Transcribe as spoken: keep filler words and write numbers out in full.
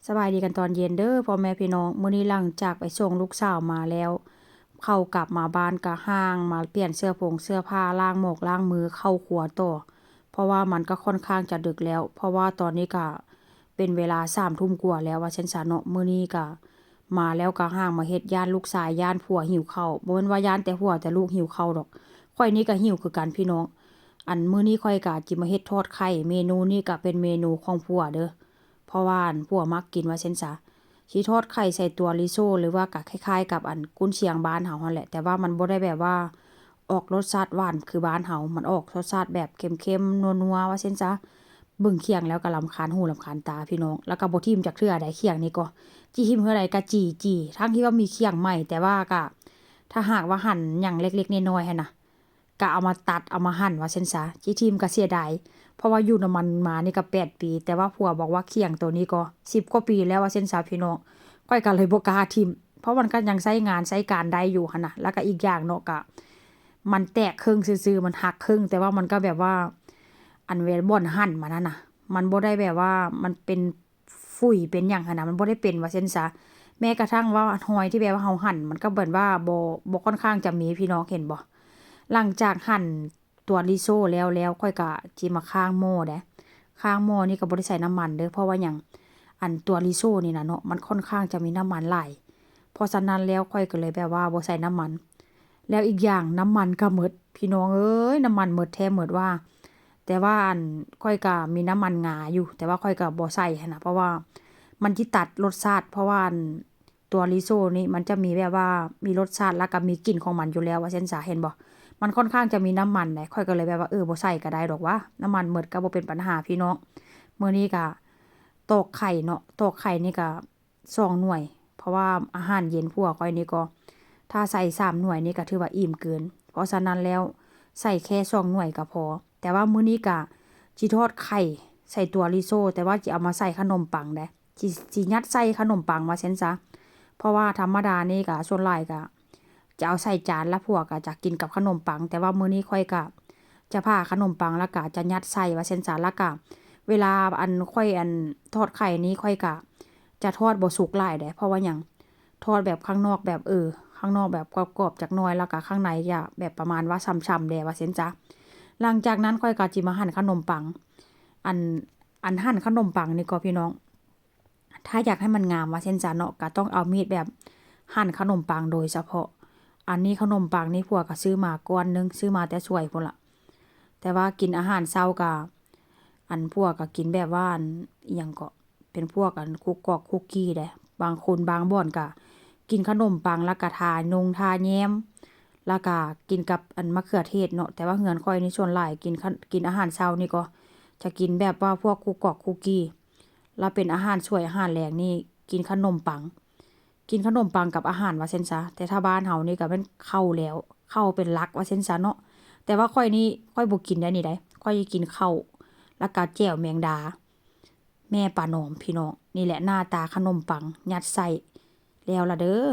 สบายดีกันตอนเย็นเด้อพ่อแม่พี่น้อง มื้อนี้หลังจากไปส่งลูกสาวมาแล้ว เข้ากลับมาบ้านก็ห้างมาเปลี่ยนเสื้อผงเสื้อผ้า ล้างหมกล้างมือ เข้าครัวต่อ เพราะว่ามันก็ค่อนข้างจะดึกแล้ว เพราะว่าตอนนี้ก็เป็นเวลาสามทุ่มกว่าแล้วว่าซั่นซะเนาะ มื้อนี้ก็มาแล้วก็ห้างมาเฮ็ด ย้านลูกชาย ย้านผัวหิวข้าว บ่แม่นว่าย้านแต่ผัวแต่ลูกหิวข้าวดอก ข้อยนี่ก็หิวคือกันพี่น้อง อันมื้อนี้ข้อยก็จิมาเฮ็ดทอดไข่ เมนูนี้ก็เป็นเมนูของผัวเด้อ เพราะว่าอันผัวมักกินว่าซั่นซะ สิทอดไข่ใส่ตั๋วลิโซ่ หรือว่าก็คล้ายๆกับอันกุนเชียงบ้านเฮาหั้นแหละ แต่ว่ามันบ่ได้แบบว่าออกรสชาติหวานคือบ้านเฮา มันออกรสชาติแบบเค็มๆ นัวๆ ว่าซั่นซะ เบิ่งเคียงแล้วก็รำคาญหูรำคาญตาพี่น้อง แล้วก็บ่ถิ่มจักเทื่อใดเคียงนี่ก็ จิถิ่มเทื่อใดก็จี่ๆ ทั้งที่ว่ามีเคียงใหม่ แต่ว่าก็ ถ้าหากว่าหั่นหยังเล็กๆน้อยๆหั้นนะ ก็เอามาตัดเอามาหั่นว่าซั่นซะ จิถิ่มก็เสียดาย เพราะว่าอยู่นำมันมานี่ก็แปดปี แต่ว่าผัวบอกว่าเคียงตัวนี้ก็สิบกว่าปีแล้วว่าซั่นซะพี่น้อง ข้อยก็เลยบ่กล้าถิ่ม เพราะมันก็ยังใช้งานใช้การได้อยู่หั้นนะ แล้วก็อีกอย่างเนาะก็ มันแตกครึ่งซื่อๆ มันหักครึ่ง แต่ว่ามันก็แบบว่า อันเวลาบ่อนหั่นมันหั้นนะ มันบ่ได้แบบว่ามันเป็น ฝุ่ยเป็นหยังหั้นนะ มันบ่ได้เป็นว่าซั่นซะ แม้กระทั่งว่าฮอยที่แบบว่าเฮาหั่น มันก็เหมือนว่าบ่ บ่ค่อนข้างจะมีพี่น้องเห็นบ่ หลังจากหั่นตั๋วลิโซ่แล้ว แล้วข้อยก็จิมาข้างหม้อเด้ ข้างหม้อนี่ก็บ่ได้ใส่น้ำมันเด้อ เพราะว่าหยัง อันตั๋วลิโซ่นี่นะเนาะ มันค่อนข้างจะมีน้ำมันหลาย เพราะฉะนั้นแล้วข้อยก็เลยแบบว่าบ่ใส่น้ำมัน แล้วอีกอย่างน้ำมันก็หมด พี่น้องเอ้ย น้ำมันหมดแท้หมดว่า แต่ว่าอันข้อยก็มีน้ำมันงาอยู่ แต่ว่าข้อยก็บ่ใส่หั้นนะ เพราะว่ามันจิตัดรสชาติ เพราะว่าอันตั๋วลิโซ่นี่มันจะมีแบบว่ามีรสชาติแล้วก็มีกลิ่นของมันอยู่แล้วว่าซั่นซะ เห็นบ่ มันค่อนข้างจะมีน้ำมันเด้ ข้อยก็เลยแบบว่า เออ บ่ใส่ก็ได้ดอกวะ น้ำมันหมดก็บ่เป็นปัญหาพี่น้อง มื้อนี้ก็ตอกไข่เนาะ ตอกไข่นี่ก็ สองหน่วย เพราะว่าอาหารเย็นผัวข้อยนี่ก็ ถ้าใส่สามหน่วยนี่ก็ถือว่าอิ่มเกิน เพราะฉะนั้นแล้วใส่แค่สองหน่วยก็พอ แต่ว่ามื้อนี้ก็จิทอดไข่ใส่ตั๋วลิโซ่ แต่ว่าจิเอามาใส่ขนมปังเด้ จิ จิยัดใส่ขนมปังว่าซั่นซะ เพราะว่าธรรมดานี่ก็ส่วนหลายก็ จะเอาใส่จาน แล้วผัวก็จะกินกับขนมปัง แต่ว่ามื้อนี้ข้อยก็จะผ่าขนมปัง แล้วก็จะยัดใส่ว่าซั่นซะ แล้วก็เวลาอันข้อยอันทอดไข่นี้ข้อยก็จะทอดบ่สุกหลายเด้ เพราะว่าหยัง ทอดแบบข้างนอกแบบ เออ ข้างนอกแบบกรอบๆจักหน่อย แล้วก็ข้างในจะแบบประมาณว่าฉ่ำๆแด่ว่าซั่นซะ หลังจากนั้นข้อยก็จิมาหั่นขนมปัง อัน อันหั่นขนมปังนี่ก็พี่น้อง ถ้าอยากให้มันงามว่าซั่นซะเนาะ ก็ต้องเอามีดแบบหั่นขนมปังโดยเฉพาะ อันนี้ขนมปังนี่ผัวก็ซื้อมาก้อนหนึ่ง ซื้อมาแต่สวยพู้นล่ะ แต่ว่ากินอาหารเช้าก็ อันผัวก็กินแบบว่าอัน อิหยังก็ เป็นพวกอันคุกกอกคุกกี้เด้ บางคนบางบ่อนก็กินขนมปังแล้วก็ทานงทาแยม แล้วก็กินกับอันมะเขือเทศเนาะ แต่ว่าเฮือนข้อยนี่ส่วนหลายกินขะ กินอาหารเช้านี่ก็จะกินแบบว่าพวกคุกกอกคุกกี้ แล้วเป็นอาหารสวยอาหารแลงนี่กินขนมปัง กินขนมปังกับอาหารว่าซั่นซะ แต่ถ้าบ้านเฮานี่ก็แม่นข้าวแล้ว ข้าวเป็นหลักว่าซั่นซะเนาะ แต่ว่าข้อยนี่ข้อยบ่กินได้นี่ได๋ ข้อยสิกินข้าว แล้วก็แจ่วแมงดา แม่ปลาหนอมพี่น้อง นี่แหละหน้าตาขนมปังยัดไส้ แล้วล่ะเด้อ